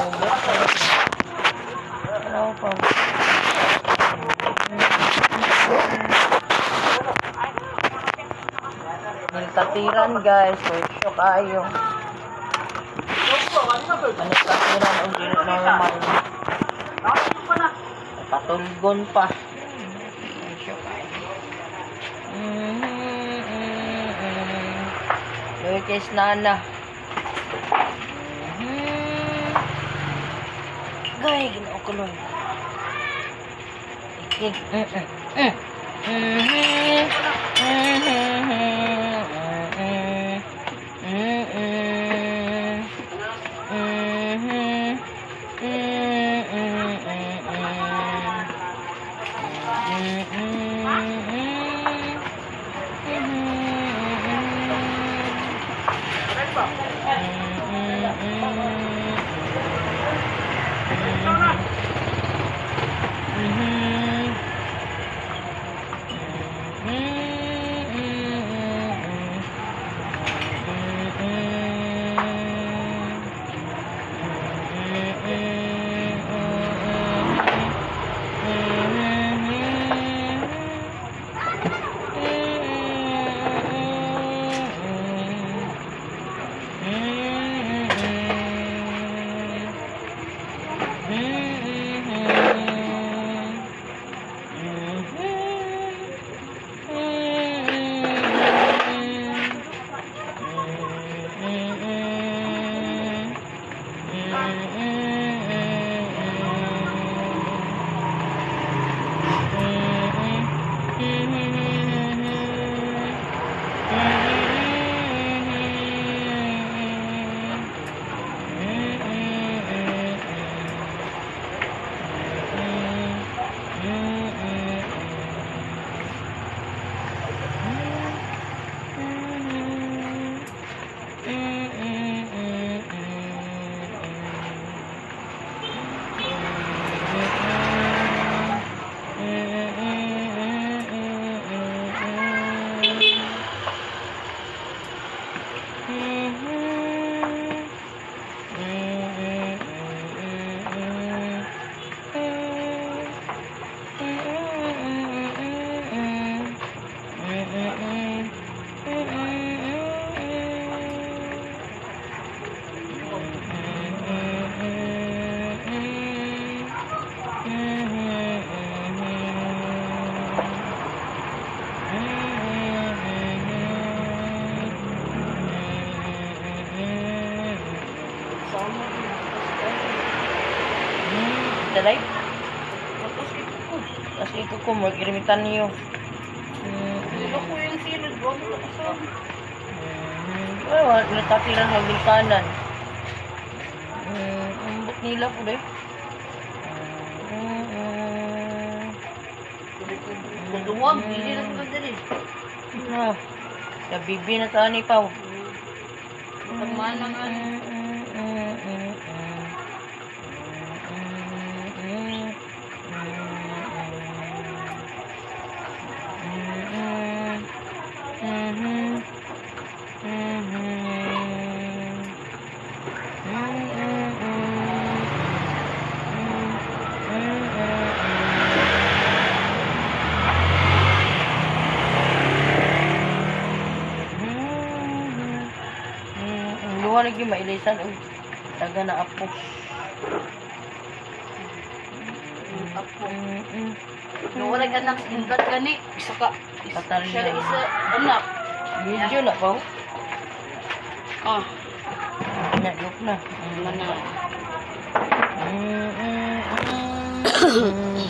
Ano pa? Niltatiran, guys, presyo kayo. Manitatiran o dili normal. Patulgon pa. Presyo kayo. Luwi kay nana. Gay, ginoo ko nun. Ikig. Dalay? Tapos ito ko, mag-irimitan niyo. Dilo ko yung silid, wag mo kasama. Ay, wala natatiran sa bintanan. Ambot nila po deh. Duwag, dili na sa dili. No. Sa bibi na saan ni Pao. Tagmaan lang ano. Luwa lagi mailisan og taga na apo. Apo. No, wala ka anak, hinggat gani. Isa ka. Patal Siya na. isa anak. Video na pa. Ah, Na, joke na. mana. Mm.